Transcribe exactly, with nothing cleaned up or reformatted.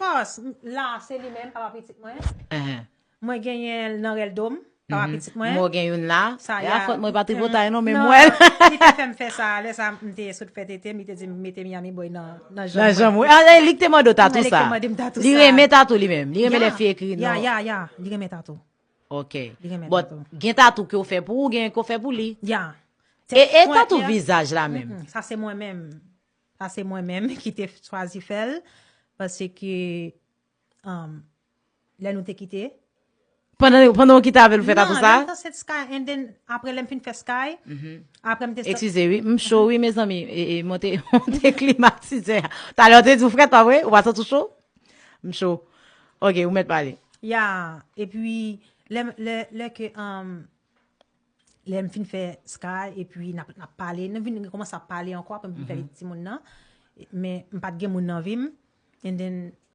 Kòs, la, se li menm, papa pitit mwen. Ahan. Mwen genyen l nan rèl do m, papa pitit mwen. Mwen gen youn la. Sa Ya, fòt mwen pa tripotay non, men non, mwen. Li te fè m fè sa, lè sa, m te sot fè tete, m te di m mete Miami Boy nan, nan Nan janm. janm, wi. Ah, e li k te mande w tatou Li te sa. mande m tatou Li sa. Renmen tatou li menm. Li renmen Ya, lè fi ekri ya, non. Ya, ya, li renmen tatou. Ok. Li renmen Bon, tatou. Gen tatou ke w fè pou ou, gen ke w fè pou li. Ya. E, e Mwen, tatou ya. Vizaj la menm. Mm-mm, sa se mwen menm. Sa se mwen menm ki te chwazi fè l. Paske, um, lè nou te kite. Pandan, pandan w kite avè l ou fè tatou sa? Non, lè m te set Sky, and then, apre lè m fin fè Sky, apre m te sot- Eskize wi, m cho wi mezanmi. E, e, monte, monte klimatize a. Talè w te di w frèt, pa vre? Ou pa santi w cho? M cho. Ok, ou mèt pale. Ya, epi, lè, lè, lè ke, um, lè m fin fè Sky, epi n ap, n ap pale, nou vin kòmanse ap pale ankò, apre m fin fè timoun nan, men m pa t gen moun nan vi m, and then,